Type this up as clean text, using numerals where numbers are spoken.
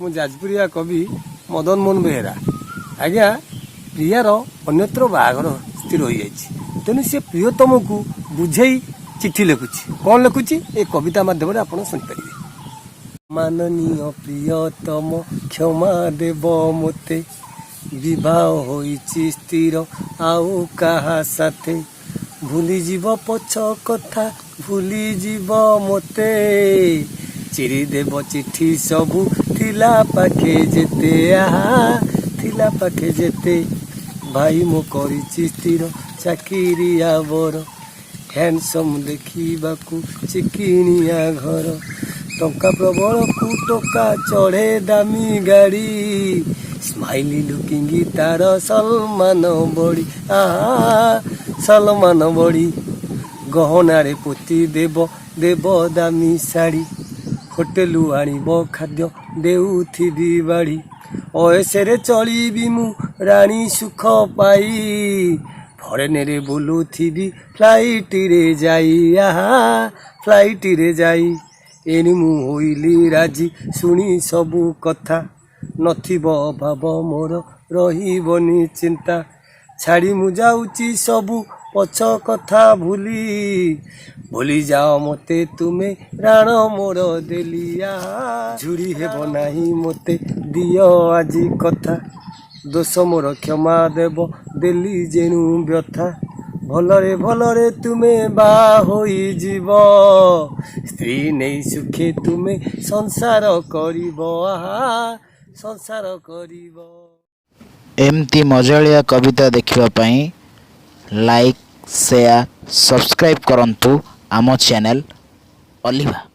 ମୁଁ ଯାଜପୁରିଆ କବି ମଦନ ମୋହନ ବେହେରା। ଆଜ୍ଞା, ପ୍ରିୟାର ଅନ୍ୟତ୍ର ବାହାଘର ସ୍ଥିର ହୋଇଯାଇଛି। ତେଣୁ ସେ ପ୍ରିୟତମକୁ ବୁଝେଇ ଚିଠି ଲେଖୁଛି। କ'ଣ ଲେଖୁଛି, ଏ କବିତା ମାଧ୍ୟମରେ ଆପଣ ଶୁଣିପାରିବେ। ମାନନୀୟ ପ୍ରିୟତମ, କ୍ଷମା ଦେବ ମୋତେ। ବିବାହ ହୋଇଛି ସ୍ଥିର ଆଉ କାହା ସାଥେ। ଭୁଲିଯିବ ପଛ କଥା, ଭୁଲିଯିବ ମୋତେ। ଚିରିଦେବ ଚିଠି ସବୁ ଥିଲା ପାଖେ ଯେତେ, ଆହା, ଥିଲା ପାଖେ ଯେତେ। ଭାଇ ମୁଁ କରିଛି ସ୍ଥିର ଚାକିରିଆ ବର। ହ୍ୟାଣ୍ଡସମ୍ ଦେଖିବାକୁ, ଚିକିଣିଆ ଘର। ଟଙ୍କା ପ୍ରବଳକୁ ଟୋକା, ଚଢ଼େ ଦାମୀ ଗାଡ଼ି। ସ୍ମାଇଲି ଲୁକିଙ୍ଗ ତାର ସଲମାନ ବଡ଼ି, ଆହା, ସଲମାନ ବଡ଼ି। ଗହନାରେ ପୋତି ଦେବ, ଦେବ ଦାମୀ ଶାଢ଼ୀ। ହୋଟେଲୁ ଆଣିବ ଖାଦ୍ୟ, ଦେଉଥିବି ବାଢ଼ି। ଅଏସରେ ଚଳିବି ମୁଁ ରାଣୀ ସୁଖ ପାଇ। ଫରେନରେ ବୁଲୁଥିବି ଫ୍ଲାଇଟରେ ଯାଇ, ଆହା, ଫ୍ଲାଇଟରେ ଯାଇ। ଏଣୁ ମୁଁ ହୋଇଲି ରାଜି ଶୁଣି ସବୁ କଥା। ନଥିବ ଅଭାବ ମୋର, ରହିବନି ଚିନ୍ତା। ଛାଡ଼ି ମୁଁ ଯାଉଛି ସବୁ ପଛ କଥା ଭୁଲି। ଭୁଲି ଯାଅ ମୋତେ ତୁମେ, ରାଣ ମୋର ଦେଲି, ଆହା। ଝୁରି ହେବ ନାହିଁ ମୋତେ, ଦିଅ ଆଜି କଥା। ଦୋଷ ମୋର କ୍ଷମା ଦେବ, ଦେଲି ଯେଣୁ ବ୍ୟଥା। ଭଲରେ ଭଲରେ ତୁମେ ବାହା ହୋଇଯିବ। ସ୍ତ୍ରୀ ନେଇ ସୁଖେ ତୁମେ ସଂସାର କରିବ, ଆହା, ସଂସାର କରିବ। ଏମିତି ମଜାଳିଆ କବିତା ଦେଖିବା ପାଇଁ ଲାଇକ୍, ସେୟାର, ସବସ୍କ୍ରାଇବ୍ କରନ୍ତୁ ଆମ ଚ୍ୟାନେଲ୍ ଅଲିଭା।